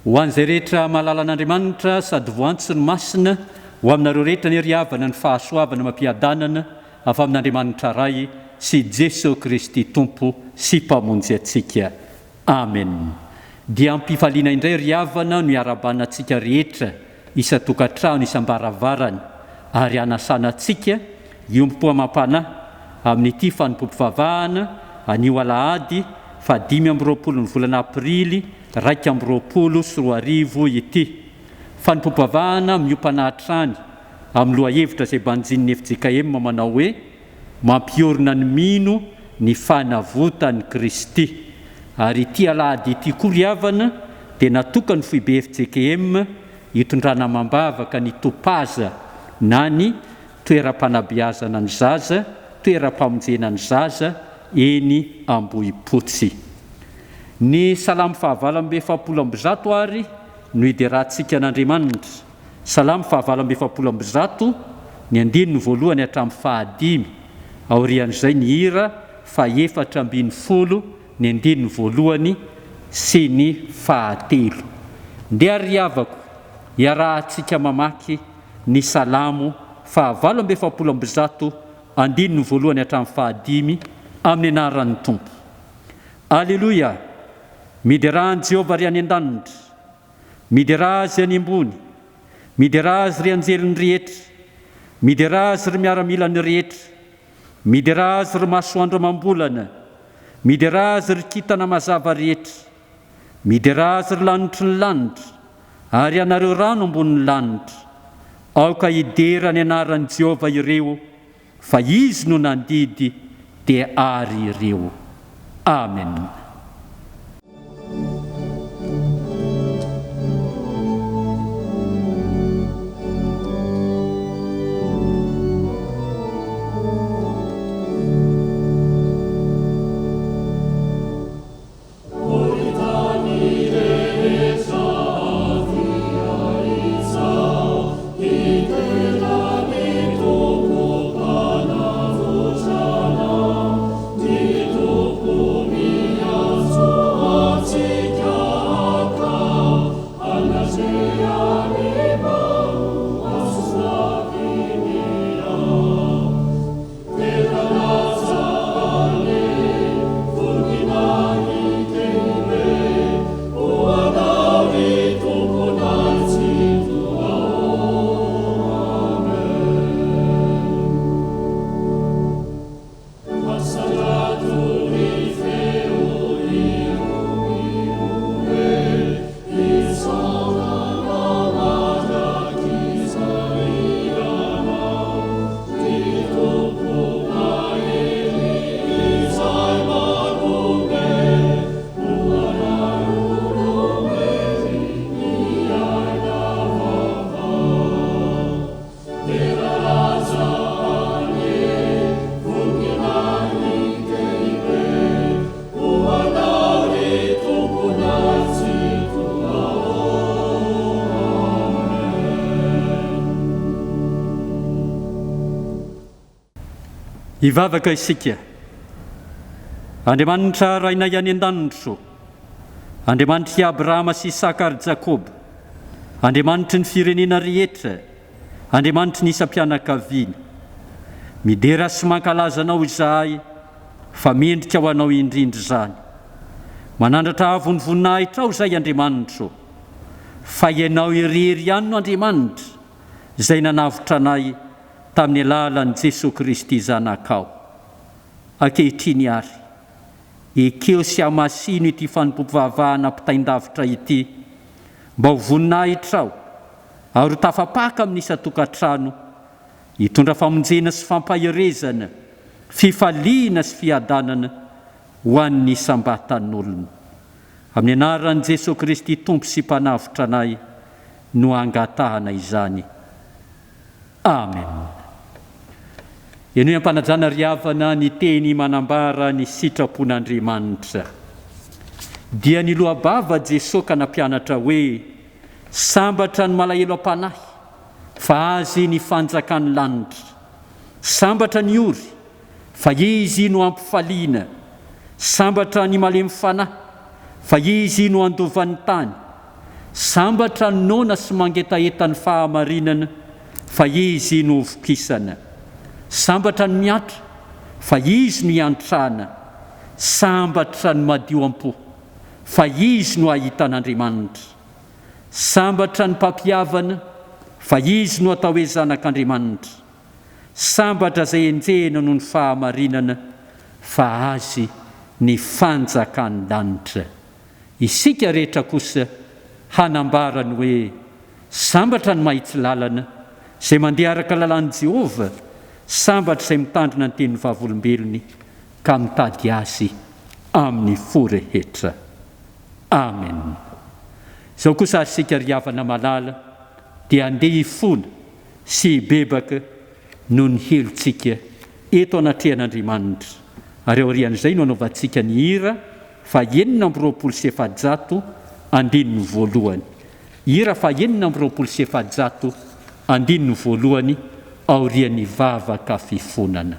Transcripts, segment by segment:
Ho an'izay rehetra mahalala an'Andriamanitra sady voantso ny masina, ho aminareo rehetra anie ry havana ny fahasoavana amam-piadanana avy amin'Andriamanitra Ray sy Jeso Kristy Tompo sy Mpamonjy antsika. Amen. Dia am-pifaliana indray ry havana no iarahabana antsika rehetra isan-tokantrano, isam-baravarana ary hanasana antsika hiombom-po amam-panahy amin'ity fanompoam-pivavahana anio alahady faha 25 ny volana aprily 2021 ity. Fanompoam-pivavahana miompana hatrany amin'ny lohahevitra izay banjinin'ny fjkm manao hoe, Mampiorina ny mino ny fanavotan'i Kristy. Ary ity alahady ity koa ry havana dia natokan'ny foibe fjkm hitondrana amam-bavaka ny Topaza na ny toeram-panabeazana ny zaza, toeram-pamonjena ny zaza eny Ambohipotsy. Ny Salamo fahavalo 148 ary no hiderantsika an'Andriamanitra. Salamo fahavalo 148, ny andininy voalohany hatramin'ny fahadimy, aorian'izay ny hira faha-14, ny andininy voalohany sy ny fahatelo. Ndeha ary ry havako, iarahantsika mamaky ny Salamo faha 148, andininy voalohany hatramin'ny fahadimy, amin'ny anaran'ny Tompo. Aleloia! Miderà an'i Jehovah ry any an-danitra! Miderà Azy any ambony! Miderà Azy ry anjeliny rehetra! Miderà Azy ry miaramilany rehetra! Miderà Azy ry masoandro amam-bolana! Miderà Azy ry kintana mazava rehetra! Miderà Azy ry lanitry ny lanitra, ary ianareo rano ambonin'ny lanitra! Aoka hidera ny anaran'i Jehovah ireo Fa Izy no nandidy dia ary ireo. Amen. Hivavaka isika. Andriamanitra Rainay any an-danitra ô, Andriamanitr'i Abrahama sy Isaka ary Jakoba, Andriamanitry ny firenena rehetra, Andriamanitry ny isam-pianakaviana. Midera sy mankalaza Anao izahay fa mendrika ho Anao indrindra izany. Manandratra avo ny voninahitrao izahay Andriamanitra ô, fa Ianao irery ihany no Andriamanitra izay nanavotra anay tamin'ny alalan'i Jesoa Kristy Zanakao. Ankehitriny àry, ekeo sy hamasino ity fanompoam-pivavahana ampitain-davitra ity mba ho voninahitrao ary ho tafapaka amin'ny isan-tokantrano, hitondra famonjena sy fampaherezana, fifaliana sy fiadanana ho an'ny isam-batan'olona. Amin'ny anaran'i Jesoa Kristy Tompo sy Mpanavotra anay no angatahana izany. Amen. Henoy am-panajana ry havana ny teny manambara ny sitrapon'Andriamanitra. Dia niloa-bava Jesoa ka nampianatra hoe, Sambatra ny malahelo am-panahy, fa azy ny fanjakan'ny lanitra. Sambatra ny ory, fa izy no hampifaliana. Sambatra ny malemy fanahy, fa izy no handova ny tany. Sambatra ny noana sy mangetaheta ny fahamarinana, fa izy no hovokisana. Sambatra ny miantra, fa izy no hiantrana. Sambatra ny madio am-po, fa izy no hahita an'Andriamanitra. Sambatra ny mpampihavana, fa izy no atao hoe zanak'Andriamanitra. Sambatra izay enjehina noho ny fahamarinana, fa azy ny fanjakan'ny lanitra. Isika rehetra kosa hanambara ny hoe, Sambatra ny mahitsy lalana, izay mandeha araka lalàn'i Jehovah, sambatra izay mitandrina ny tenin'ny Vavolombelony ka mitady azy amin'ny fo rehetra. Amen. Izao kosa ary isika ry havana malala dia andeha hifona sy hibebaka noho ny helotsika eto anatrehan'Andriamanitra, ary aorian'izay no anaovantsika ny hira faha 426 andininy voalohany. Hira faha 426 andininy voalohany aorian'ny vavaka fifonana.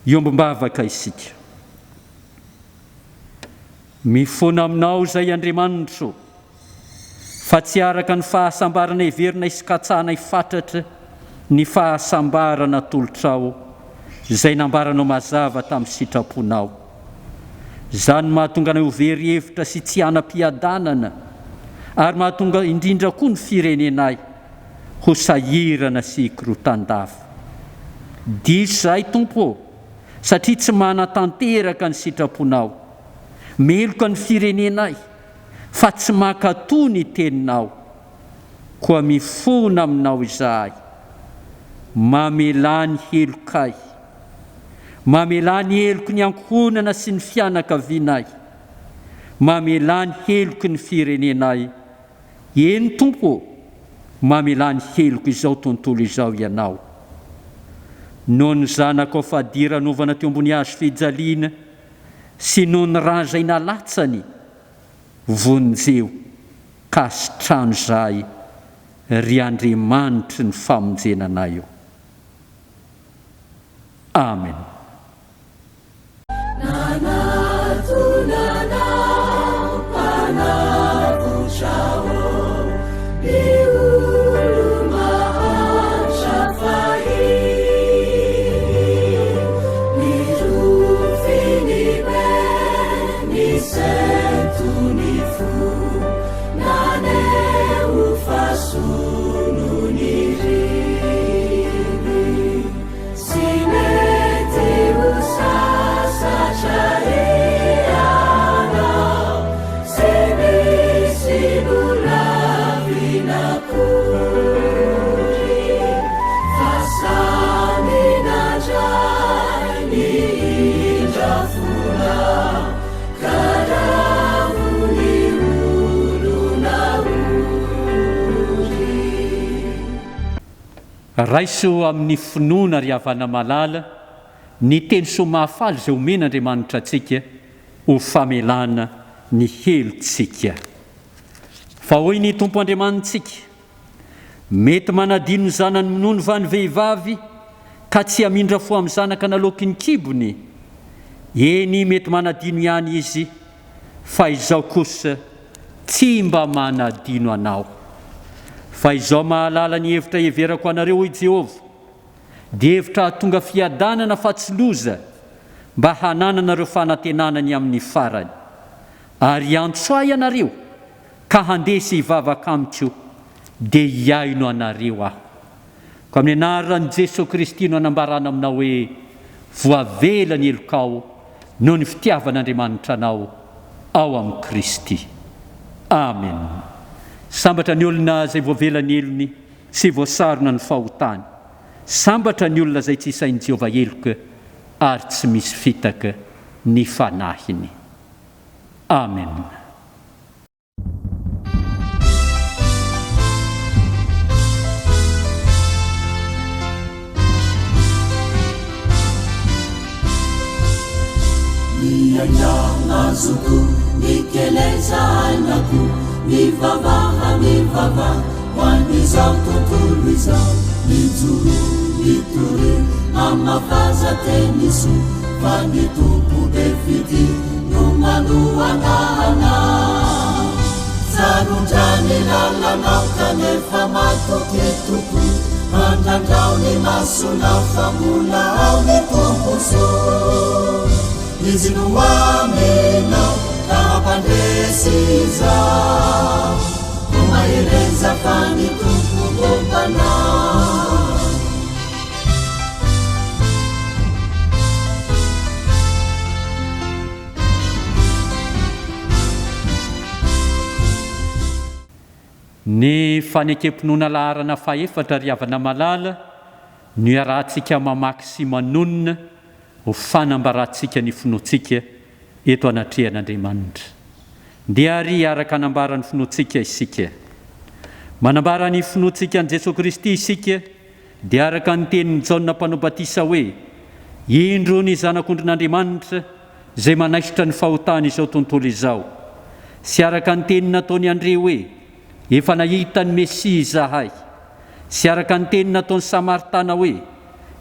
Hiombom-bavaka isika. Mifona aminao izay Andriamanitro, fa tsy araka ny fahasambarana heverinay sy katsahanay fatratra ny fahasambarana atolotrao izay nambaranao mazava tamin'ny sitraponao. Izany no mahatonga anay ho very hevitra sy tsy hanam-piadanana ary mahatonga indrindra koa ny firenenay ho sahirana sy hikorotan-dava. Diso izahay Tompo ô, satria tsy manatanteraka ny sitraponao. Meloka ny firenenay fa tsy mankatò ny teninao. Koa mifona aminao izahay. Mamelà ny helokay. Mamelà ny heloky ny ankohonana sy ny fianakavianay. Mamelà ny heloky ny firenenay. Eny Tompo ô, mamelà ny heloko izao tontolo izao Ianao. Noho ny Zanakao fadiranovana teo ambony hazo fijaliana sy noho ny rà izay nalatsany, vonjeo ka sitrano izahay, ry Andriamanitry ny famonjena anay ô. Amen. Tsy mety ho sasatra ianao, tsy misy nolavina akory, fa samy nandray ny indra fonao, ka ravo ny olona ory. Raiso amin'ny finoana ry havana malala ny teny soa mahafaly izay omen'Andriamanitra antsika ho famelana ny helotsika. Fa hoy ny Tompo Andriamanitsika, Mety manadino ny zanany minono va ny vehivavy ka tsy hamindra fo amin'ny zanaka naloaky ny kibony? Eny, mety manadino ihany izy, fa izao kosa tsy mba manadino anao. Fa izao mahalala ny hevitra heverako anareo, hoy Jehovah, dia hevitra hahatonga fiadanana fa tsy loza, mba hanananareo fanantenana ny amin'ny farany. Ary hiantso Ahy ianareo, ka handeha sy hivavaka amiko, dia hihaino anareo Aho. Koa amin'ny anaran'i Jesoa Kristy no anambarana aminao hoe, voavela ny helokao noho ny fitiavan'Andriamanitra anao ao amin'i Kristy. Amen. Sambatra ny olona izay voavela ny helony sy voasarona ny fahotany. Sambatra ny olona izay tsy isain'i Jehovah heloka ary tsy misy fitaka ny fanahiny. Amen. Miainga mazoto mikeleza aina ko mivavaha mivavaha ho an'izao tontolo izao mijoro mitory hamafaza teny soa fa ny Tompo be fitia no manohana anao. ny lalanao kanefa matoky tokoa Andrandrao ny masonao fa mbola ao ny Tompo soa Izy no aminao ka hampandresy izao Koa mahereza fa ny Tompo momba anao. Ny fanekem-pinoana laharana fahefatra ry havana malala no iarahantsika mamaky sy manonona ho fanambarantsika ny finoantsika eto anatrehan'Andriamanitra. Ndeha àry hiaraka hanambara ny finoantsika isika. Manambara ny finoantsika an'i Jesoa Kristy isika dia araka ny tenin'i Jaona Mpanao Batisa hoe, Indro ny Zanak'ondrin'Andriamanitra izay manaisotra ny fahotan'izao tontolo izao. Sy araka ny teny nataon'i Andre hoe, Efa nahita ny Mesia izahay. Sy araka ny teny nataon'ny Samaritana hoe,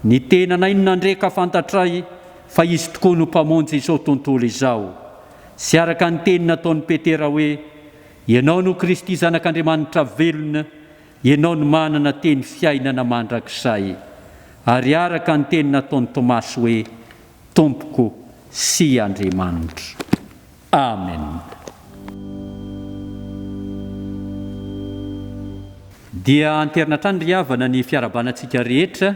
Ny tenanay no nandre ka fantatray fa Izy tokoa no Mpamonjy izao tontolo izao. Sy araka ny teny nataon'i Petera hoe, Ianao no Kristy Zanak'Andriamanitra velona, Ianao no manana teny fiainana mandrakizay. Ary araka ny teny nataon'i Tomasy hoe, Tompoko sy Andriamanitro. Amen. Dia anterina hatrany ry havana ny fiarahabana antsika rehetra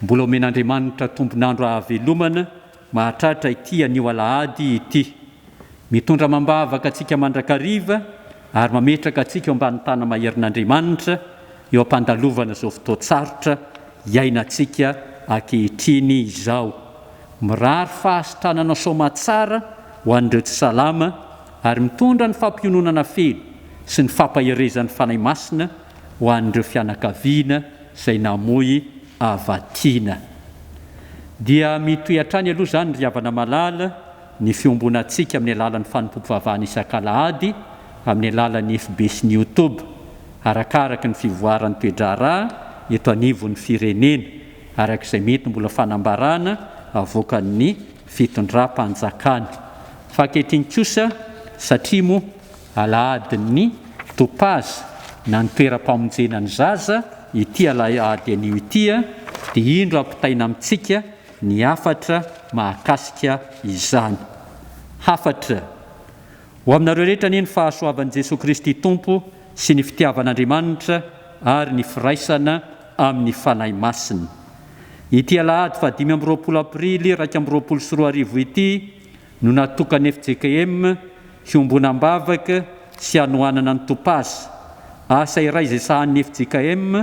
mbola omen'Andriamanitra tombon'andro ahavelomana mahatratra ity anio alahady ity. Mitondra amam-bavaka antsika mandrakariva ary mametraka antsika eo ambany tana-maherin'Andriamanitra eo am-pandalovana izao fotoan-tsarotra iainantsika ankehitriny izao. Mirary fahasitranana soamatsara ho an'ireo tsy salama ary mitondra ny fampiononana feno sy ny fampaherezan'ny Fanahy Masina ho an'ireo fianakaviana izay namoy havatiana. Dia mitohy hatrany aloha izany ry havana malala ny fiombonantsika amin'ny alalan'ny fanompoam-pivavahana isak'alahady amin'ny alalan'ny FB sy ny Youtube arakaraky ny fivoaran'ny toe-draharaha eto anivon'ny firenena. araka izay mety mbola fanambarana avoakan'ny fitondram-panjakana. Fa ankehitriny kosa, satria moa alahadin'ny Topaza na ny toeram-pamonjena ny zaza ity alahady anio ity dia indro ampitaina amintsika ny hafatra mahakasika izany. Hafatra Ho aminareo rehetra anie ny fahasoavan'i Jesoa Kristy Tompo sy ny fitiavan'Andriamanitra ary ny firaisana amin'ny Fanahy Masina. Ity alahady faha 25 aprily 2021 ity no natokan'ny fjkm hiombonam-bavaka sy hanohanana ny Topaza, asa iray izay sahanin'ny fjkm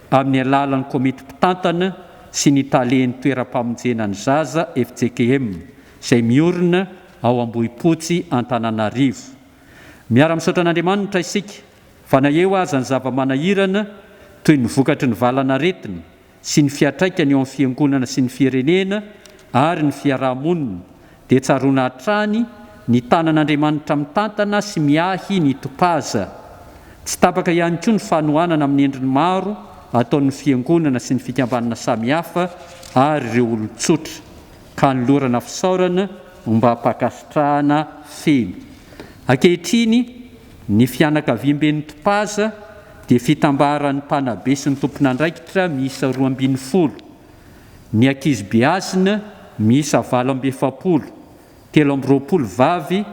amin'ny alalan'ny komity mpitantana sy ny talen'ny toeram-pamonjena ny zaza fjkm izay miorina ao Ambohipotsy Antananarivo. Miara-misaotra an'Andriamanitra isika fa na eo aza ny zava-manahirana toy ny vokatry ny valan'aretina sy ny fiantraikany eo amin'ny fiangonana sy ny firenena ary ny fiaraha-monina dia tsaroana hatrany ny tanan'Andriamanitra mitantana sy miahy ny Topaza. Tsy tapaka ihany koa ny fanohanana amin'ny endriny maro ataon'ny fiangonana sy ny fikambanana samihafa ary ireo olon-tsotra. ka anolorana fisaorana ombam-pankasitrahana feno. Ankehitriny, ny fianakaviamben'ny Topaza dia fitambaran'ny mpanabe sy ny tompon'andraikitra miisa 12, ny ankizy beazina miisa 48, 23 vavy,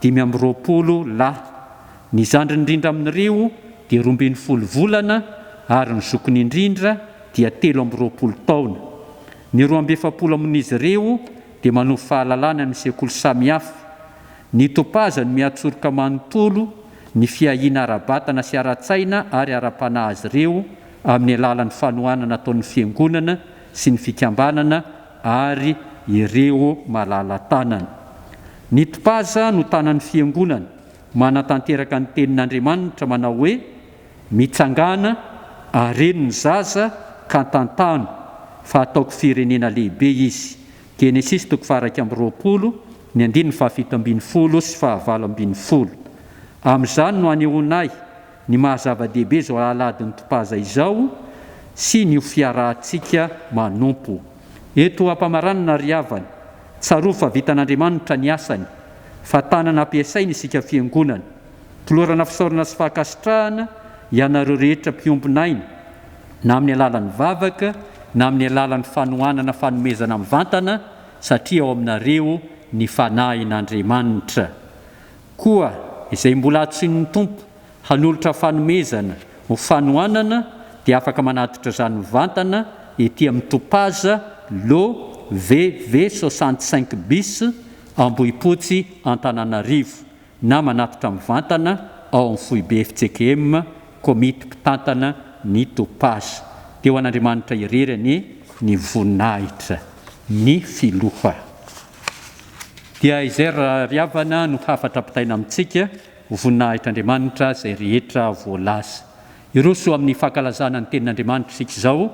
25 lahy. Ny zandriny indrindra amin'ireo dia 12 volana ary ny zokiny indrindra dia 23 taona. Ny 42 amin'izy ireo dia manovo fahalalana amin'ny sekoly samihafa. Ny Topaza no miantsoroka manontolo ny fiahiana ara-batana sy ara-tsaina ary ara-panahy azy ireo amin'ny alalan'ny fanohanana ataon'ny Fiangonana sy ny fikambanana ary ireo malala-tanana. Ny Topaza no tanan'ny Fiangonana manatanteraka ny Tenin'Andriamanitra manao hoe, Mitsangàna, areno ny zaza, ka tantano, fa hataoko firenena lehibe izy. Genesisy toko faha-21, ny andininy faha-17 sy faha-18. Amin'izany no anehoana ahy ny maha-zava-dehibe izao Alahadin'ny Topaza izao sy ny ho fiarahantsika manompo. Eto am-pamaranana ry havana, tsarovy fa vitan'Andriamanitra ny asany, fa tanana ampiasainy isika Fiangonana. Tolorana fisaorana sy fankasitrahana ianareo rehetra mpiombon'aina, na amin'ny alalan'ny vavaka na amin'ny alalan'ny fanohanana fanomezana mivantana, satria ao aminareo ny Fanahin'Andriamanitra. Koa izay mbola antsoin'ny Tompo hanolotra fanomezana ho fanohanana dia afaka manatitra izany mivantana ety amin'ny Topaza, Lot VV 65 bis, Ambohipotsy, Antananarivo, na manatitra mivantana ao amin'ny foibe fjkm, komity mpitantana ny Topaza. Dia ho an'Andriamanitra irery anie ny voninahitra. Ny Filoha. Dia izay ry havana no hafatra ampitaina amintsika. Ho voninahitr'Andriamanitra izay rehetra voalaza. Hiroso amin'ny fankalazana ny Tenin'Andriamanitra isika izao,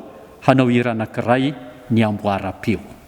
hanao hira anankiray ny amboaram-peo.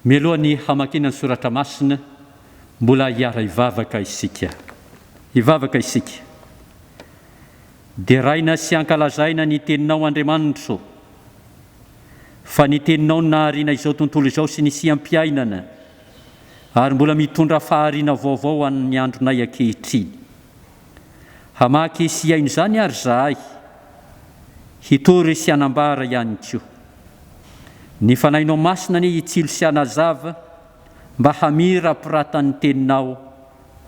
Mialoha ny hamakiana ny soratra masina, mbola hiara-hivavaka isika. Hivavaka isika. Deraina sy ankalazaina ny Teninao Andriamanitro. Fa ny Teninao no nahariana izao tontolo izao sy nisiam-piainana, ary mbola mitondra fahariana vaovao ho an'ny andronay ankehitriny. Hamaky sy hihaino izany àry izahay, hitory sy hanambara ihany koa. Ny Fanahinao Masina anie hitsilo sy hanazava mba hamirapiratan'ny Teninao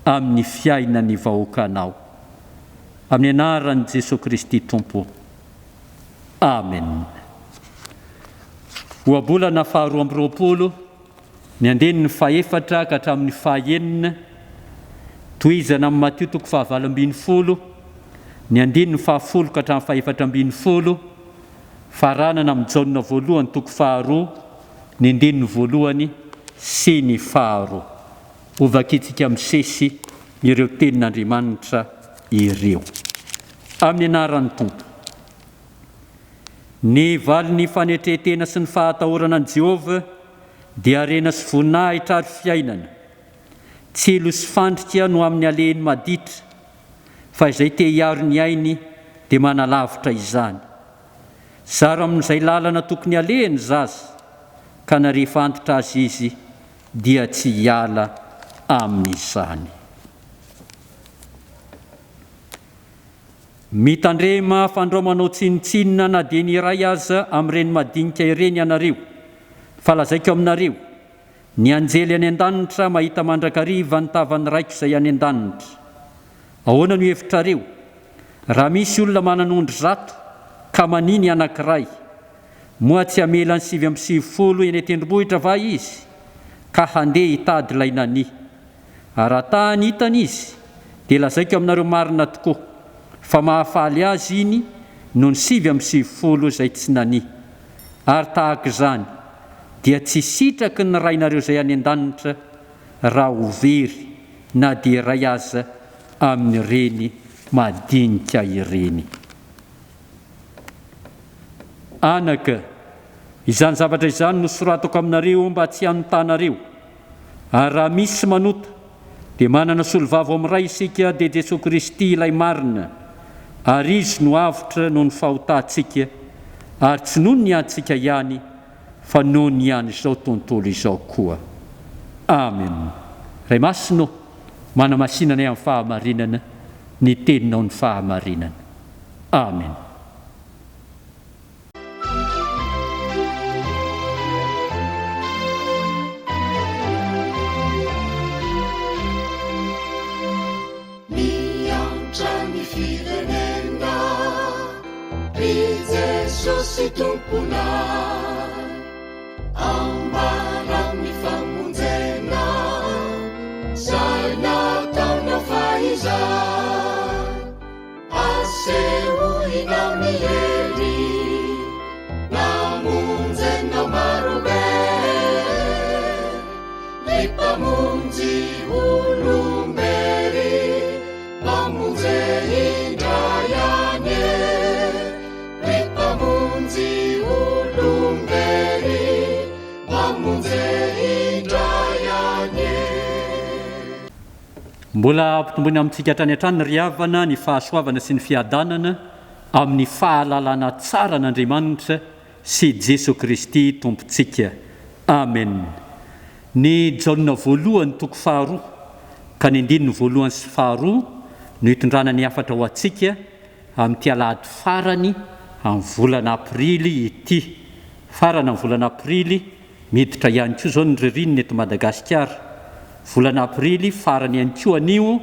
amin'ny fiainan'ny vahoakanao. Amin'ny anaran'i Jesoa Kristy Tompo. Amen. Ohabolana faharoa amby roapolo, ny andininy fahefatra ka hatramin'ny fahenina, tohizana amin'ny Matio toko fahavalo ambin'ny folo, ny andininy fahafolo ka hatramin'ny fahefatra ambin'ny folo, faranana amin'ny Jaona voalohany toko faharoa, ny andininy voalohany sy ny faharoa. Hovakintsika misesy ireo tenin'Andriamanitra ireo. Amin'ny anaran'ny Tompo. Ny valin'ny fanetren-tena sy ny fahatahorana an'i Jehovah dia harena sy voninahitra ary fiainana. Tsilo sy fandrika no amin'ny alehiny maditra, fa izay te hiaro ny ainy dia manalavitra izany. Zaro amin'izay lalana tokony halehany ny zaza, ka na rehefa antitra aza izy dia tsy hiala amin'izany. Mitandrema fandrao manao tsinontsinona na dia ny iray aza amin'ireny madinika ireny ianareo, fa lazaiko aminareo, ny anjely any an-danitra mahita mandrakariva ny tavan'ny Raiko izay any an-danitra. Ahoana no hevitrareo? Raha misy olona manana ondry zato ka mania ny anankiray, moa tsy hamela ny 99 eny an-tendrombohitra va izy, ka handeha hitady ilay nania? Ary raha tany hitany izy, dia lazaiko aminareo marina tokoa, fa mahafaly azy iny noho ny 99 izay tsy nania. Ary tahaka izany, dia tsy sitraky ny Rainareo izay any an-danitra raha ho very na dia iray aza amin'ireny madinika ireny. Anaka, izany zavatra izany no soratako aminareo mba tsy hanontanareo. Ary raha misy manota, dia manana solovava ao amin'ny Ray isika, dia Jesoa Kristy ilay marina, ary Izy no avotra noho ny fahotantsika, ary tsy noho ny antsika ihany, fa noho ny an'izao tontolo izao koa. Amen. Ray Masina ô, manamasina anay amin'ny fahamarinana, ny Teninao ny fahamarinana. Amen. Miantra ny firenena, ry Jesosy Tomponay, ambarao ny famonjena, zay nataonao fahizay. Asehoinao ny hery namonjenao marobe, Ry Mpamonjy olom-bery, Mpamonjy indray anie. Ry Mpamonjy olom-bery, Mpamonjy indray anie. Mbola ampitomboina amintsika hatrany hatrany ry havana ny fahasoavana sy ny fiadanana amin'ny fahalalana tsara an'Andriamanitra sy Jeso Kristy Tompontsika. Amen. Ny Jaona voalohany toko faharoa ka ny andininy voalohany sy faharoa no itondrana ny hafatra ho antsika amin'ity alahady farany amin'ny volana aprily ity. Farany amin'ny volana aprily Miditra ihany koa izao ny ririnina eto Madagasikara. Volana aprily farany ihany koa anio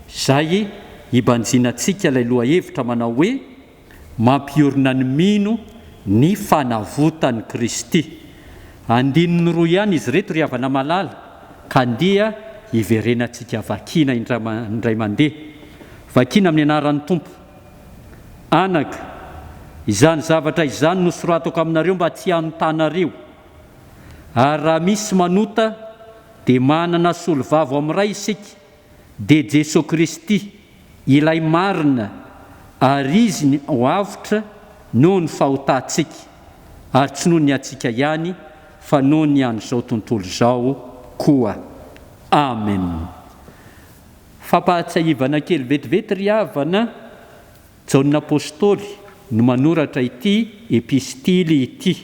izay hibanjinantsika ilay lohahevitra manao hoe Mampiorina ny mino ny fanavotan'i Kristy. Andininy roa ihany izy ireto ry havana malala ka ndeha hiverenantsika vakiana indray mandeha. Vakiana amin'ny anaran'ny Tompo. Anaka, izany zavatra izany no soratako aminareo mba tsy hanontanareo. Ary raha misy manota, dia manana solovava ao amin'ny Ray isika, dia Jesoa Kristy, Ilay marina, ary Izy no avotra noho ny fahotantsika, ary tsy noho ny antsika ihany, fa noho ny an'izao tontolo izao koa. Amen. Fampahatsiahivana kely vetivety ry havana, Jaona Apostoly no manoratra ity epistily ity.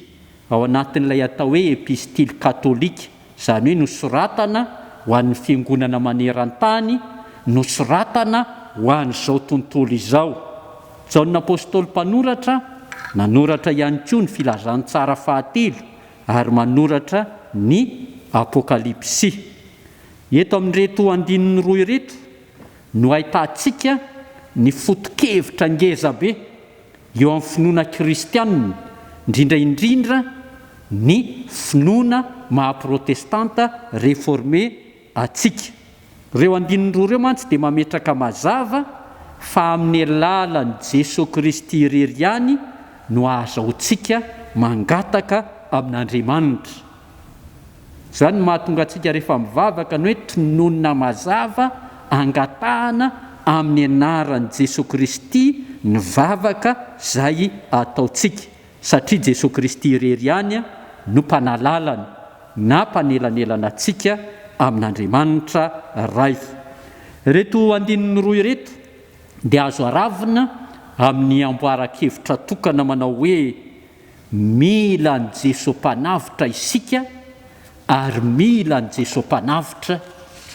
ao anatin'ilay atao hoe Epistily katolika, izany hoe nosoratana ho an'ny Fiangonana maneran-tany, nosoratana ho an'izao tontolo izao. Jaona Apostoly mpanoratra nanoratra ihany koa ny Filazantsara fahatelo ary manoratra ny Apokalypsy. Eto amin'ireto andininy roa ireto no ahitantsika ny foto-kevitra ngeza be eo amin'ny finoana kristianina, indrindra indrindra ny finoana maha-protestanta réformé antsika. Ireo andininy roa ireo mantsy dia mametraka mazava fa amin'ny alalan'i Jesoa Kristy irery ihany no ahazahoantsika mangataka amin'Andriamanitra. Izany no mahatonga antsika rehefa mivavaka ny hoe tononina mazava angatahana amin'ny anaran'i Jesoa Kristy ny vavaka izay ataontsika, satria Jesoa Kristy irery ihany no mpanalalana na mpanelanelana antsika amin'Andriamanitra Ray. Ireto andininy roa ireto dia azo aravina amin'ny amboaran-kevitra tokana manao hoe Mila an'i Jeso Mpanavotra isika ary mila an'i Jeso Mpanavotra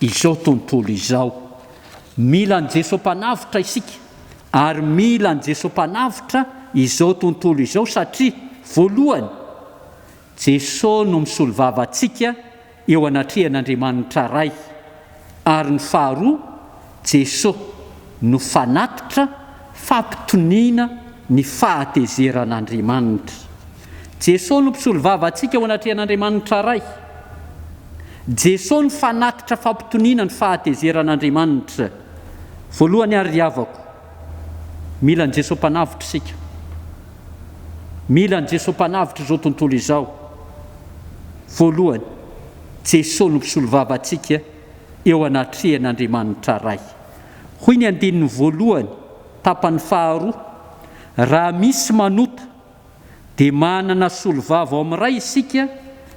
izao tontolo izao. Mila an'i Jeso Mpanavotra isika ary mila an'i Jeso Mpanavotra izao tontolo izao satria, voalohany, Jeso no misolovava antsika eo anatrehan'Andriamanitra Ray, ary ny faharoa, Jeso no fanatitra fampitoniana ny fahatezeran'Andriamanitra. Jeso no mpisolovava antsika eo anatrehan'Andriamanitra Ray. Jeso no fanatitra fampitoniana ny fahatezeran'Andriamanitra. Voalohany ary ry havako, mila an'i Jeso Mpanavotra isika. Mila an'i Jeso Mpanavotra izao tontolo izao. Voalohany, Jeso no mpisolovava antsika eo anatrehan'Andriamanitra Ray. Hoy ny andininy voalohany, tapany faharoa, Raha misy manota, dia manana solovava ao amin'ny Ray isika,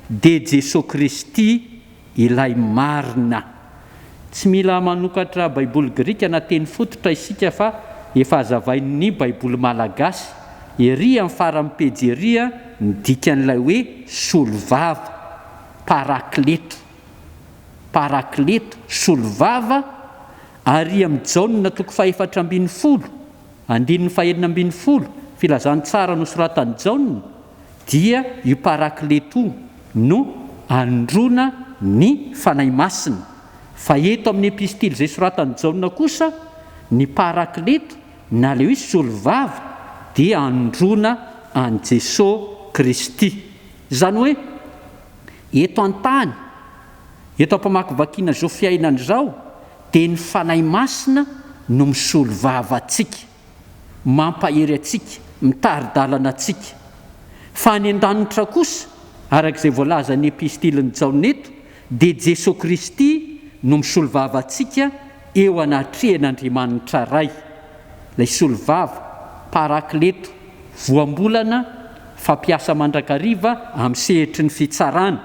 dia Jeso Kristy ilay marina. Tsy mila manokatra Baiboly grika na teny fototra isika fa efa hazavain'ny Baiboly malagasy ery amin'ny faran'ny pejy ery ny dikan'ilay hoe solovava, parakleto. Parakleto, solovava, ary amin'ny Jaona toko fahefatra ambin'ny folo, andininy fahenina ambin'ny folo, Filazantsara nosoratan'i Jaona, dia io Parakleto io no anondroana ny Fanahy Masina. Fa eto amin'ny epistily izay soratan'i Jaona kosa, ny Parakleto na ilay hoe solovava dia anondroana an'i Jesoa Kristy. Izany hoe, eto an-tany, eto am-pamakivakiana izao fiainana izao, dia ny Fanahy Masina no misolo vava antsika. mampahery antsika, mitari-dalana antsika. Fa any an-danitra kosa, araka izay voalazan'ny epistilin'i Jaona eto, dia Jesoa Kristy no misolovava antsika eo anatrehan'Andriamanitra Ray. Ilay solovava, parakleto, voambolana fampiasa mandrakariva amin'ny sehatry ny fitsarana,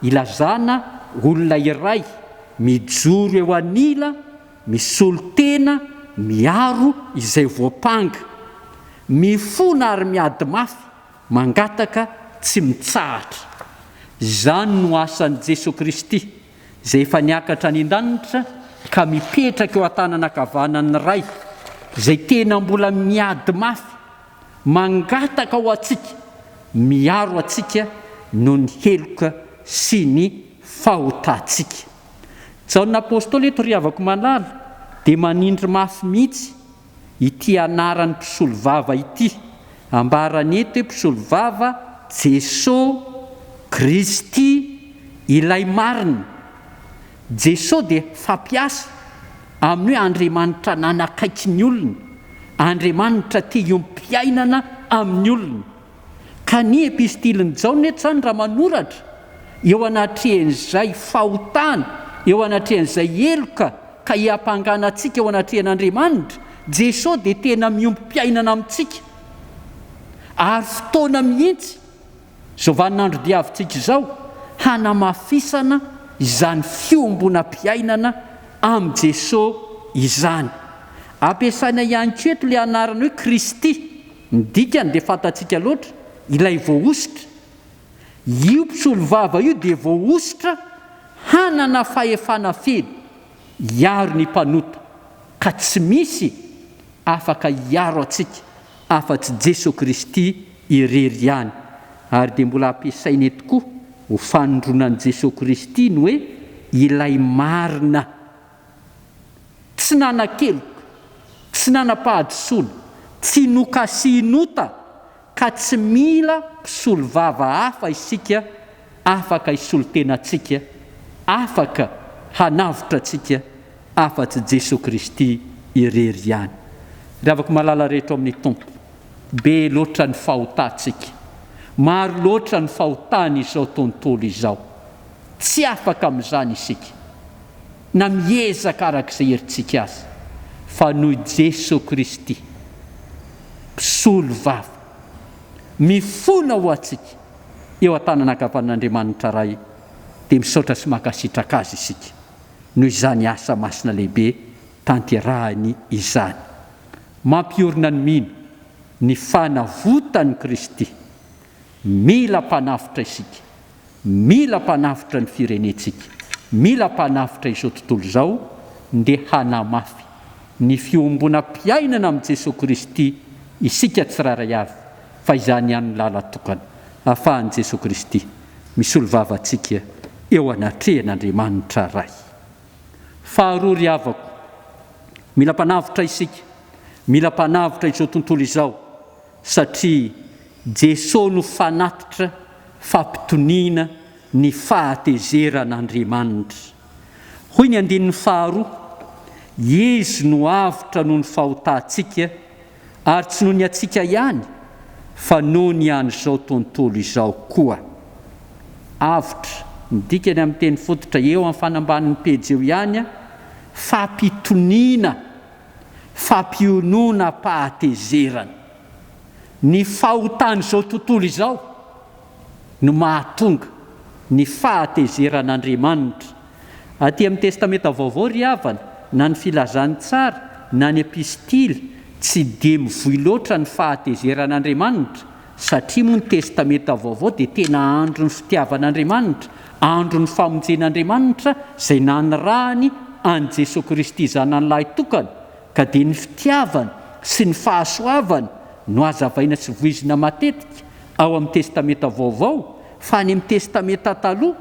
ilazana olona iray mijoro eo anila Misolo tena miaro izay voampanga. Mifona ary miady mafy, mangataka tsy mitsahatra. Izany no asan'i Jesoa Kristy, izay efa niakatra any an-danitra ka mipetraka eo an-tanana ankavanan'ny Ray, izay tena mbola miady mafy, mangataka ho antsika, miaro antsika noho ny heloka sy ny fahotantsika. Jaona Apostoly eto ry havako malala dia manindry mafy mihitsy ity anaran'ny mpisolovava ity, ambarany eto hoe mpisolovava Jeso Kristy ilay marina. Jeso dia fampiasa amin'ny hoe Andriamanitra nanakaiky ny olona, Andriamanitra te hiombom-piainana amin'ny olona. Ka ny epistilin'i Jaona eto izany raha manoratra eo anatrehan'izay fahotana, eo anatrehan'izay heloka ka hiampangana antsika eo anatrehan'Andriamanitra, Jesoa dia tena miombom-piainana amintsika. Ary fotoana mihitsy izao vaninandro diavintsika izao hanamafisana izany fiombonam-piainana amin'i Jesoa izany. Ampiasaina ihany koa eto ilay anarana hoe Kristy. Ny dikany dia fantatsika loatra, ilay voahosotra. Io mpisolovava io dia voahosotra hanana fahefana feno hiaro ny mpanota, ka tsy misy afaka hiaro antsika afa-tsy Jesoa Kristy irery ihany. Ary dia mbola ampiasaina eto koa ho fanondroana an'i Jesoa Kristy ny hoe ilay marina. Tsy nanan-keloka, tsy nanam-pahadisoana, tsy nokasihin'ota ka tsy mila mpisolovava hafa isika afaka hisolo tena antsika, afaka hanavotra antsika afa-tsy Jesoa Kristy irery ihany. Ry havako malala rehetra ao amin'ny Tompo, be loatra ny fahotantsika, maro loatra ny fahotan'izao tontolo izao. Tsy afaka amin'izany isika, na miezaka araka izay herintsika aza, fa noho i Jesoa Kristy, Mpisolo vava, mifona ho antsika eo an-tanana ankavanan'Andriamanitra Ray, dia misaotra sy mankasitraka Azy isika noho izany asa masina lehibe tanterahiny izany. Mampiorina ny mino ny fanavotan'i Kristy. Mila mpanavotra isika. Mila mpanavotra ny firenentsika. Mila mpanavotra izao tontolo izao ndeha hanamafy ny fiombonam-piainana amin'i Jesoa Kristy isika tsirairay avy fa izany ihany no làlan-tokana ahafahan'i Jesoa Kristy misolo vava antsika eo anatrehan'Andriamanitra Ray. Faharoa ry havako, mila mpanavotra isika, mila mpanavotra izao tontolo izao satria Jesoa no fanatitra fampitoniana ny fahatezeran'Andriamanitra. Hoy ny andininy faharoa, Izy no avotra noho ny fahotantsika, ary tsy noho ny antsika ihany, fa noho ny an'izao tontolo izao koa. Avotra, ny dikany amin'ny teny fototra eo amin'ny fanambanin'ny pejy eo ihany, fampitoniana, fampiononam-pahatezerana. Ny fahotan'izao tontolo izao no mahatonga ny fahatezeran'Andriamanitra. Aty amin'ny Testamenta Vaovao ry havana, na ny Filazantsara na ny Epistily tsy dia mivoy loatra ny fahatezeran'Andriamanitra, satria moa ny Testamenta Vaovao dia tena andron'ny fitiavan'Andriamanitra, andron'ny famonjen'Andriamanitra izay nanirahany an'i Jesoa Kristy Zanany Lahitokana, ka dia ny fitiavany sy ny fahasoavany no hazavaina sy voizina matetika ao amin'ny Testamenta Vaovao, fa any amin'ny Testamenta Taloha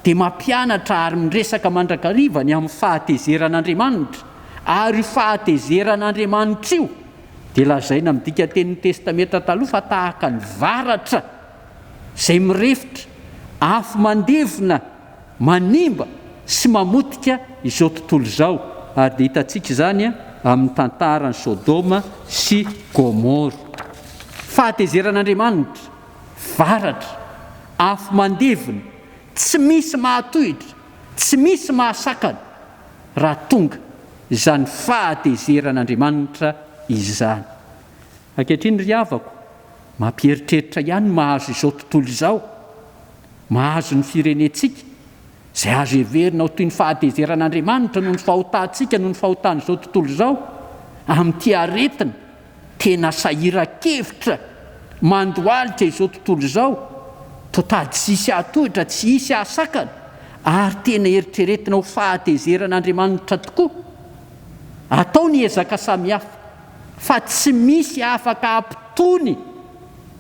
dia mampianatra ary miresaka mandrakariva ny amin'ny fahatezeran'Andriamanitra, ary io fahatezeran'Andriamanitra io dia lazaina amin'ny dikan-tenin'ny Testamenta Taloha fa tahaka ny varatra izay mirefotra, afo mandevona, manimba sy mamotika izao tontolo izao, ary dia hitantsika izany amin'ny tantaran'i Sodoma sy Gomoro. Fahatezeran'Andriamanitra, varatra, afo mandevona, tsy misy mahatohitra, tsy misy mahasakana raha tonga izany fahatezeran'Andriamanitra izany. Ankehitriny ry havako, mampieritreritra ihany ny mahazo izao tontolo izao. Mahazo ny firenentsika, izay azo heverina ho toy ny fahatezeran'Andriamanitra noho ny fahotantsika, noho ny fahotan'izao tontolo izao, amin'ity aretina tena sahiran-kevitra mandohalika izao tontolo izao, toa tady tsy hisy hahatohitra, tsy hisy hahasakana, ary tena eritreretina ho fahatezeran'Andriamanitra tokoa. Atao ny ezaka samihafa, fa tsy misy afaka hampitony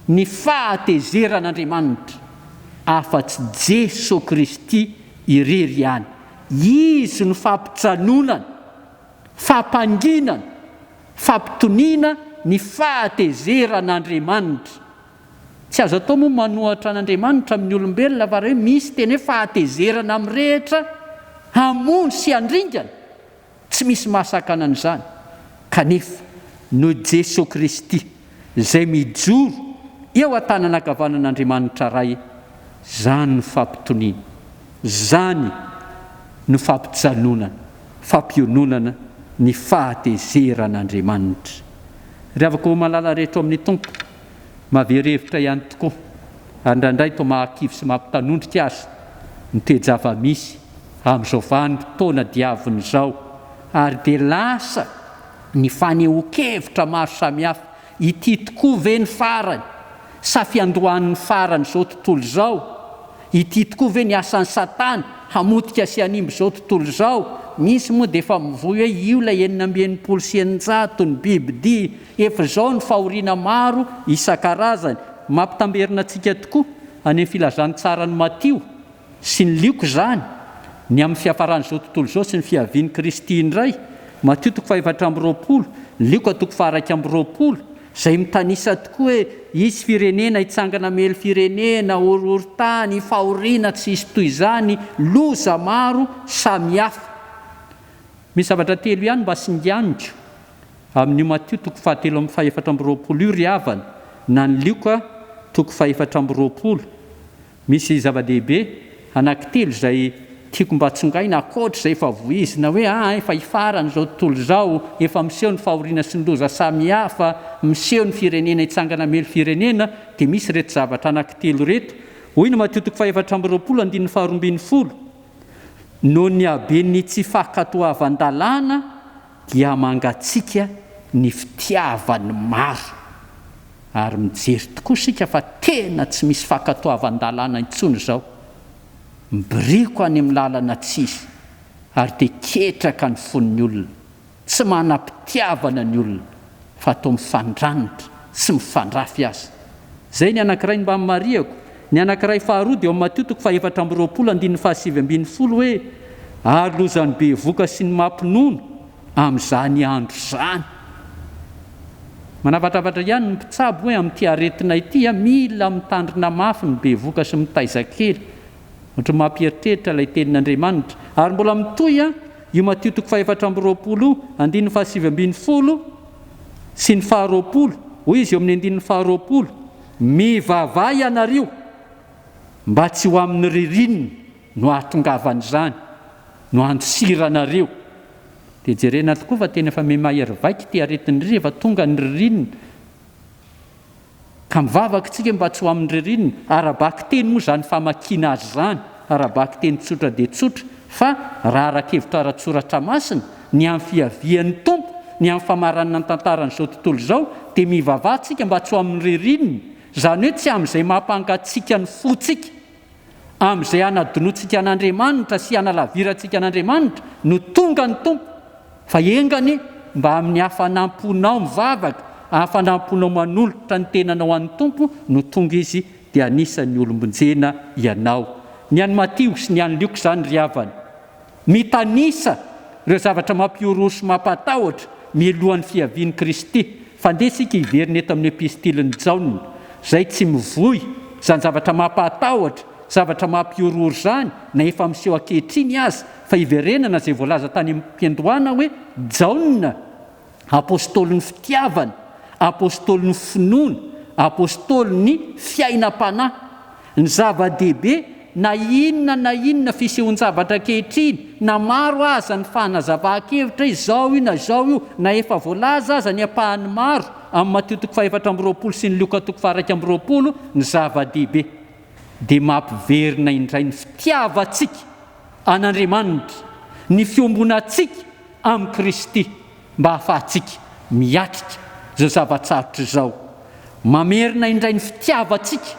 ny fahatezeran'Andriamanitra afa-tsy Jeso Kristy irery ihany. Izy no fampijanonana, fampanginana, fampitoniana ny fahatezeran'Andriamanitra. Tsy azo atao moa manohatra an'Andriamanitra amin'ny olombelona fa raha hoe misy tena hoe fahatezerana mirehitra hamono sy handringana, Tsy misy mahasakana an'izany, kanefa noho Jesoa Kristy izay mijoro eo an-tanana ankavanan'Andriamanitra Ray, izany no fampitoniana, izany no fampijanonana, fampiononana ny fahatezeran'Andriamanitra. Ry havako malala rehetra ao amin'ny Tompo, mahavery hevitra ihany tokoa, ary indraindray toa mahakivy sy mampitanondrika aza ny toe-java-misy amin'izao vanim-potoana diavina izao, ary dia lasa ny fanehoan-kevitra maro samihafa, ity tokoa ve ny farany sa fiandohan'ny faran'izao tontolo izao? Ity tokoa ve ny asan'i Satana hamotika sy hanimba izao tontolo izao? Misy moa dia efa mivoy hoe io ilay 666, ny bibidia, efa izao ny fahoriana maro isan-karazany. Mampitamberina antsika tokoa any amin'ny filazantsaran'i Matio sy ny Lioka izany, ny amin'ny fiafaran'izao tontolo izao sy ny fiavian'i Kristy indray, Matio toko faha-24, Lioka toko faha-21, izay mitanisa tokoa hoe hisy firenena hitsangana hamely firenena, horohorontany, fahoriana tsy hisy toy izany, loza maro samihafa. Misy zavatra telo ihany mba singaniko amin'io Matio toko fahatelo amby faha-24 io ry havana, na ny Lioka toko faha-24. Misy zava-dehibe anankitelo izay tiako mba tsongaina ankoatra izay efa voizina hoe aa efa hifarana izao tontolo izao, efa miseho ny fahoriana sy ny loza samihafa, miseho ny firenena hitsangana hamely firenena, dia misy ireto zavatra anankitelo ireto. Hoy ny Matio toko faha-24 andininy faha-12, Noho ny haben'ny tsy fankatoavan-dalàna dia mangatsiaka ny fitiavan'ny maro. Ary mijery tokoa isika fa tena tsy misy fankatoavan-dalàna intsony izao. Mibirioka any amin'ny lalana tsy izy, ary dia ketraka ny fon'ny olona. Tsy manam-pitiavana ny olona, fa toa mifandranitra sy mifandrafy aza. Izay ny anankiray mba marihako. Ny anankiray faharoa dia ao amin'ny Matio toko faha-24 andininy faha-19 hoe, Ary lozan'ny bevoka sy ny mampinono amin'izany andro izany. Manavatravatra ihany ny mpitsabo hoe amin'ity aretina ity, mila mitandrina mafy ny bevoka sy mitaiza kely. Ohatran'ny mampieritreritra ilay tenin'Andriamanitra. Ary mbola mitohy io Matio toko faha-24 io, andininy faha-19 sy ny faha-20. Hoy izy eo amin'ny andininy faha-20, Mivavaha ianareo mba tsy ho amin'ny ririnina no hahatongavan'izany, no handosiranareo. Dia jerena tokoa fa tena efa miha-mahery vaika ity aretina ity rehefa tonga ny ririnina. Ka mivavaka isika mba tsy ho amin'ny ririnina. Ara-bakiteny moa izany famakiana azy izany, ara-bakiteny tsotra dia tsotra, fa raha ara-kevitra ara-tsoratra masina, ny amin'ny fiavian'ny Tompo, ny amin'ny famaranana ny tantaran'izao tontolo izao, dia mivavaha isika mba tsy ho amin'ny ririnina, izany hoe tsy amin'izay mampangatsiaka ny fontsika, Amin'izay hanadinoantsika an'Andriamanitra sy hanalavirantsika an'Andriamanitra no tonga ny Tompo, fa enga anie mba amin'ny hafanam-ponao mivavaka, hafanam-ponao manolotra ny tenanao an'ny Tompo no tonga Izy dia anisan'ny olom-bonjena ianao. Ny an'i Matio sy ny an'i Lioka izany ry havana. Mitanisa ireo zavatra mampihorohoro sy mampatahotra mialohan'ny fiavian'i Kristy. Fa ndeha isika hiverina eto amin'ny epistilin'i Jaona, izay tsy mivoy izany zavatra mampahatahotra, zavatra mampihorohoro izany, na efa miseho ankehitriny aza, fa hiverenana izay voalaza tany am-piandohana hoe, Jaona, Apostolin'ny fitiavana, apostolin'ny finoana, apostolin'ny fiainam-panahy. Ny zava-dehibe, na inona na inona fisehoan-javatra ankehitriny, na maro aza ny fanazavan-kevitra hoe izao io na izao io, na efa voalaza aza ny ampahany maro amin'ny Matio toko faha-24 sy ny Lioka toko faha-21, ny zava-dehibe dia mampiverina indray ny fitiavantsika an'Andriamanitra, ny fiombonantsika amin'i Kristy mba hahafahantsika miatrika izao zava-tsarotra izao. Mamerina indray ny fitiavantsika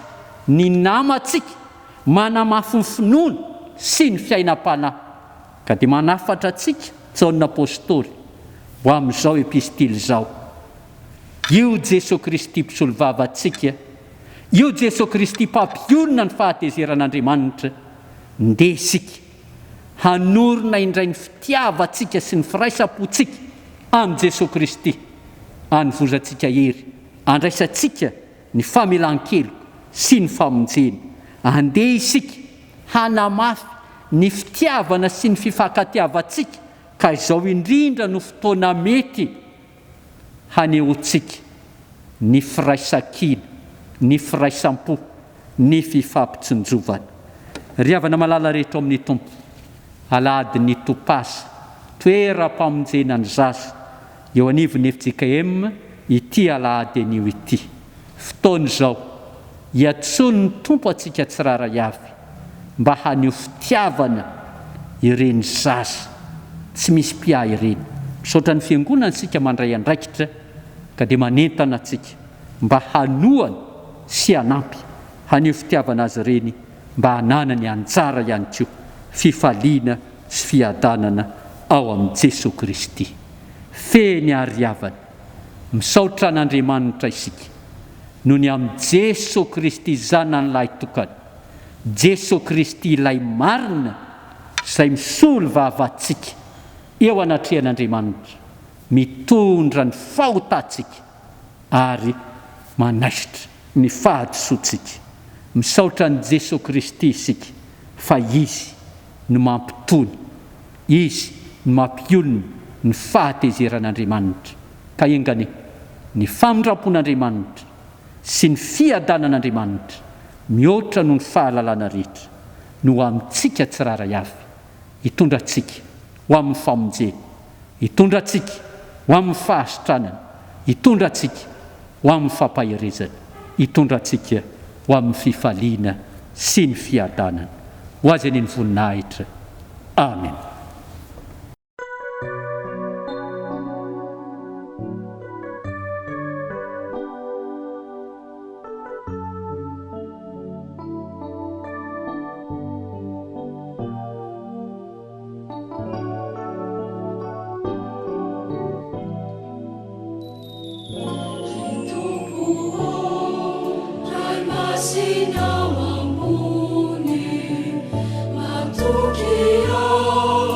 ny namantsika, manamafy ny finoana sy ny fiainam-panahy. Ka dia manafatra antsika Jaona Apostoly ho amin'izao epistily izao, Io Jesoa Kristy Mpisolovava antsika, io Jesoa Kristy Mpampionona ny fahatezeran'Andriamanitra, ndeha isika hanorina indray ny fitiavantsika sy ny firaisam-pontsika amin'i Jesoa Kristy, hanovozantsika hery, handraisantsika ny famelan-keloka sy ny famonjena. Andeha isika hanamafy ny fitiavana sy ny fifankatiavantsika ka izao indrindra no fotoana mety hanehoantsika ny firaisan-kina, ny firaisam-po, ny fifampitsinjovana. Ry havana malala rehetra ao amin'ny Tompo, Alahadin'ny Topasa, toeram-pamonjena ny zaza, eo anivon'ny fjkm ity alahady anio ity. Fotoana izao iantsoan'ny Tompo antsika tsirairay avy mba haneho fitiavana ireny zaza tsy misy mpiahy ireny. Misaotra ny Fiangonana isika mandray andraikitra ka dia manentana antsika mba hanohana sy hanampy haneho fitiavana azy ireny. mba hananany anjara ihany koa fifaliana sy fiadanana ao amin'i Jesoa Kristy. Fehiny ary havana, misaotra an'Andriamanitra isika noho ny amin'i Jesoa Kristy Zanany Lahitokana, Jesoa Kristy ilay marina izay misolo vava antsika eo anatrehan'Andriamanitra, mitondra ny fahotantsika ary manaisotra ny fahadisoantsika. Misaotra an'i Jesoa Kristy isika fa Izy no mampitony, Izy no mampionona ny fahatezeran'Andriamanitra. Ka enga anie ny famindrampon'Andriamanitra sy ny fiadanan'Andriamanitra mihoatra noho ny fahalalana rehetra no ho amintsika tsirairay avy, hitondra antsika ho amin'ny famonjena, hitondra antsika ho amin'ny fahasitranana, hitondra antsika ho amin'ny fampaherezana, hitondra antsika ho amin'ny fifaliana sy ny fiadanana. Ho Azy anie ny voninahitra. Amena. Ry Tompo ô, Ray masina ao ambony, matoky aho.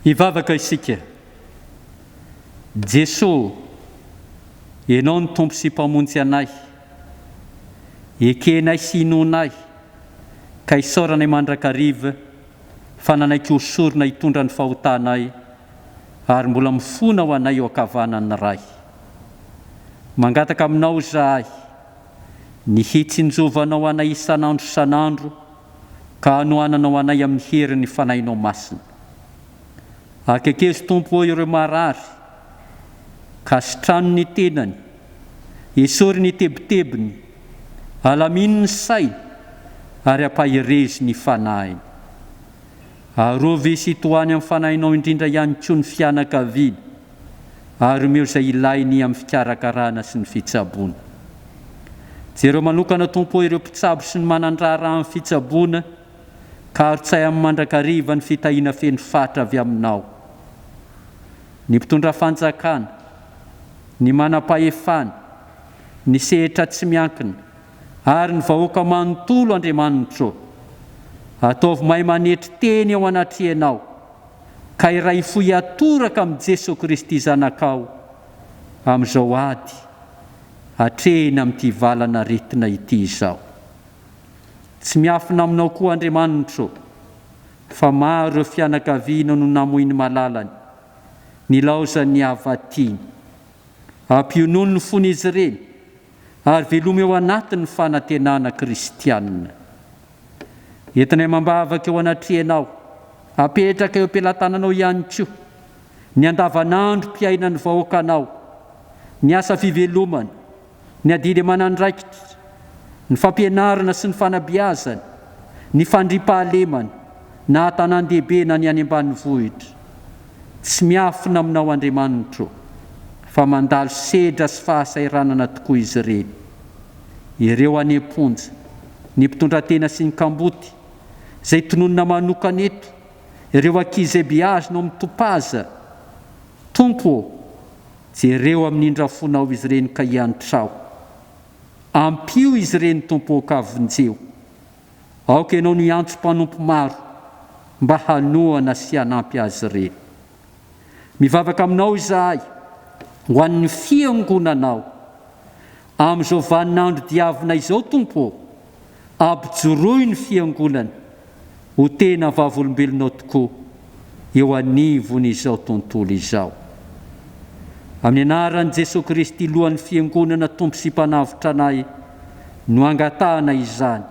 Hivavaka isika. Jesoa ô, Ianao no Tompo sy Mpamonjy anay. Ekenay sy inoanay, ka isaoranay mandrakariva fa nanaiky ho sorona hitondra ny fahotanay ary mbola mifona ho anay eo ankavanan'ny Ray. Mangataka aminao izahay ny hitsinjovanao anay isan'andro isan'andro ka hanohananao anay amin'ny herin'ny Fanahinao Masina. Akekezo Tompo ô ireo marary ka sitrano ny tenany, esory ny tebitebiny, alamino ny sainy ary ampaherezo ny fanahiny. Arovy sy tohany amin'ny Fanahinao indrindra ihany koa ny fianakaviany ary omeo izay ilainy amin'ny fikarakarana sy ny fitsaboana. Jereo manokana Tompo ô ireo mpitsabo sy ny manan-draharaha amin'ny fitsaboana ka arotsay aminy mandrakariva ny fitahiana feno fatra avy Aminao. Ny mpitondra fanjakana, ny manam-pahefana, ny sehatra tsy miankina, ary ny vahoaka manontolo Andriamanitro ô! Ataovy mahay manetry teny eo anatrehanao, ka iray fo hiatoraka amin'i Jesoa Kristy Zanakao amin'izao ady atrehina amin'ity valan'aretina ity izao. Tsy miafina aminao koa Andriamanitro ô, fa maro ireo fianakaviana no namoy ny malalany, nilaozan'ny hava-tiany. Ampionony ny fon'izy ireny, ary velomy ao anatiny ny fanantenana kristiana. Entinay amam-bavaka eo anatrehanao, apetraka eo am-pelatananao ihany koa, ny andavanandrom-piainan'ny vahoakanao, ny asa fivelomana, ny adidy aman'andraikitra, ny fampianarana sy ny fanabeazana, ny fandriampahalemana, na an-tanàn-dehibe na ny any ambanivohitra. Tsy miafina aminao Andriamanitro fa mandalo sedra sy fahasahiranana tokoa izy ireny. Ireo any am-ponja, ny mpitondratena sy ny kamboty, izay tononina manokana eto, ireo ankizy izay beazina ao amin'ny topaza, Tompo ô, jereo amin'ny indrafonao izy ireny ka iantrao. Ampio izy ireny Tompo ô ka vonjeo. Aoka ianao no hiantso mpanompo maro mba hanohana sy hanampy azy ireny. Mivavaka aminao izahay ho an'ny Fiangonanao. Amin'izao vaninandro diavina izao, Tompo ô, ampijoroy ny Fiangonana ho tena vavolombelonao tokoa eo anivon'izao tontolo izao. Amin'ny anaran'i Jesoa Kristy Lohan'ny Fiangonana Tompo sy Mpanavotra anay no angatahana izany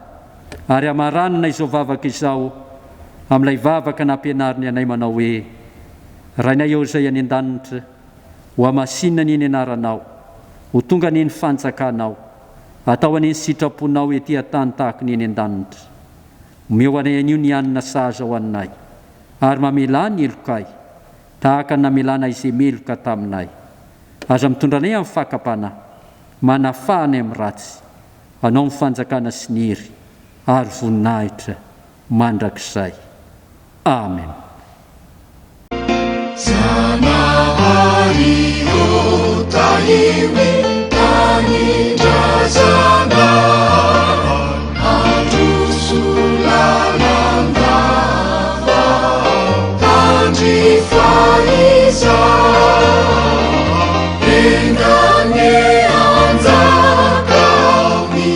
ary amaranana izao vavaka izao amin'ilay vavaka nampianariny anay manao hoe, Rainay ao izay any an-danitra, hohamasinina anie ny anaranao, ho tonga anie ny fanjakanao, atao anie ny sitraponao ety an-tany tahaka ny eny an-danitra. Omeo anay anio ny hanina sahaza ho anay, ary mamelà ny helokay, tahaka ny namelanay izay meloka taminay. Aza mitondra anay amin'ny fakam-panahy, manafaha anay amin'ny ratsy. Anao ny fanjakana sy ny hery ary voninahitra mandrakizay. Amen. Zanahary ô tahio ny tanindrazana Handroso lalandava Handry fahizana Enga anie hanjaka ny.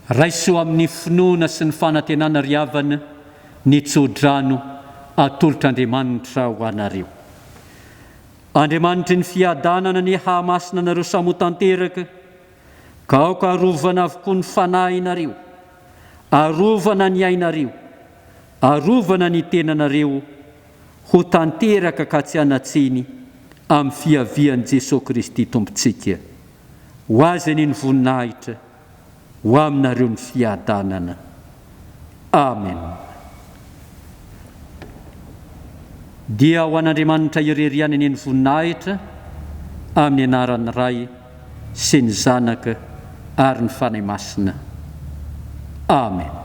Raiso amin'ny finoana sy ny fanantenana ry havana ny tso-drano atolotr'Andriamanitra ho anareo. Andriamanitry ny fiadanana anie hahamasina anareo samy ho tanteraka, ka aoka arovana avokoa ny fanahinareo, arovana ny ainareo, arovana ny tenanareo ho tanteraka ka tsy hanan-tsiny amin'ny fiavian'i Jesoa Kristy Tompontsika. Ho Azy anie ny voninahitra, ho aminareo ny fiadanana. Amen. Dia ho an'Andriamanitra irery ihany anie ny voninahitra, amin'ny anaran'ny Ray sy ny Zanaka ary ny Fanahy Masina. Amen.